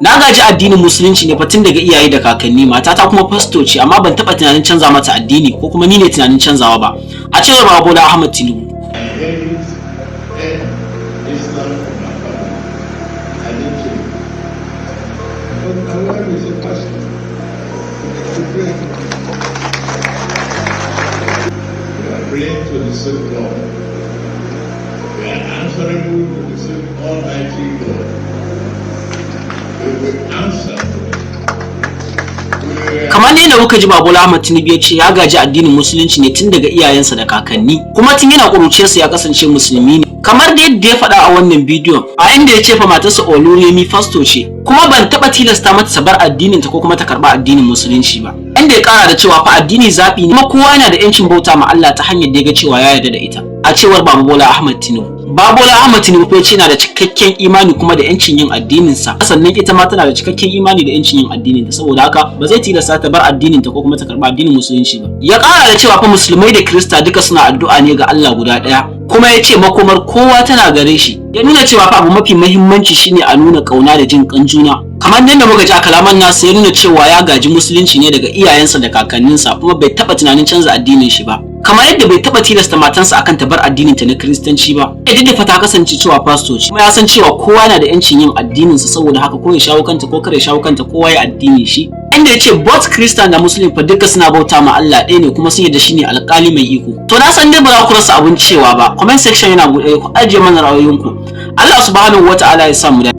Na gaji addinin Musulunci ne fa tun daga iyaye da kakanni, matata kuma fasto ce, amma ban taɓa tunanin canza mata addini ko kuma ni ne tunanin canzawa ba. A cewar Baba Bola Ahmed Tinubu. I inherit Islam from my family. I didn't change. But my wife is a pastor. To pray. We are praying to the same God. We are answerable to the same Almighty God. We will answer to it. We will Kamar ne da kuka ji, Bola Ahmed Tinubu ya ce ya gaji addinin Musulunci ne tun daga iyayensa da kakanni, kuma tun yana ƙuruciyarsa ya kasance Musulmi ne. Kamar da yadda ya faɗa a wannan bidiyon, a inda ya ce fa matarsa Oluremi fasto ce, kuma ban taɓa tilasta mata ta bar addinin ta ko kuma ta karɓa addinin Musulunci ba. Inda ya ƙara da cewa fa addini zaɓi ne, kuma kowa yana da 'yancin bauta ma Allah ta hanyar da ya ga cewa ya yarda da ita. A cewar Baba Bola Ahmed Tinubu. Baba Bola Ahmed Tinubu ya ce yana da cikakken imani kuma da 'yancin yin addinin sa. Sannan ita ma tana da cikakken imani da 'yancin yin addinin ta, saboda haka ba zai tilasta ta bar addinin ta ko kuma ta karɓi addinin Musulunci ba. Ya ƙara da cewa fa Musulmai da Kirista duka suna addu'a ne ga Allah guda ɗaya. Kuma ya ce makomar kowa tana gare shi. Ya nuna cewa fa abu mafi muhimmanci shine a nuna ƙauna da jin ƙan juna. Kamar yadda muka ji a kalaman nasa, ya nuna cewa ya gaji Musulunci ne daga iyayensa da kakanninsa, kuma bai taɓa tunanin canza addinin shi ba. Kamar yadda bai taɓa tilasta matansa akan ta bar addinin ta na Kiristanci ba. Duk da fa ta kasance cewa fasto ce. Kuma ya san cewa kowa na da 'yancin yin addininsa, saboda haka ko ya shawo kanta ko kar ya shawo kanta, kowa ya addinin shi. Inda ya ce both Christian da Muslim fa duka suna bauta ma Allah ɗaya ne, kuma sun yarda shine alƙali mai iko. To, na san dai ba za ku rasa abun cewa ba. Comment section yana buɗe, ku ajiye mana ra'ayoyinku. Allah Subhanahu Wata'ala ya sa mu dace.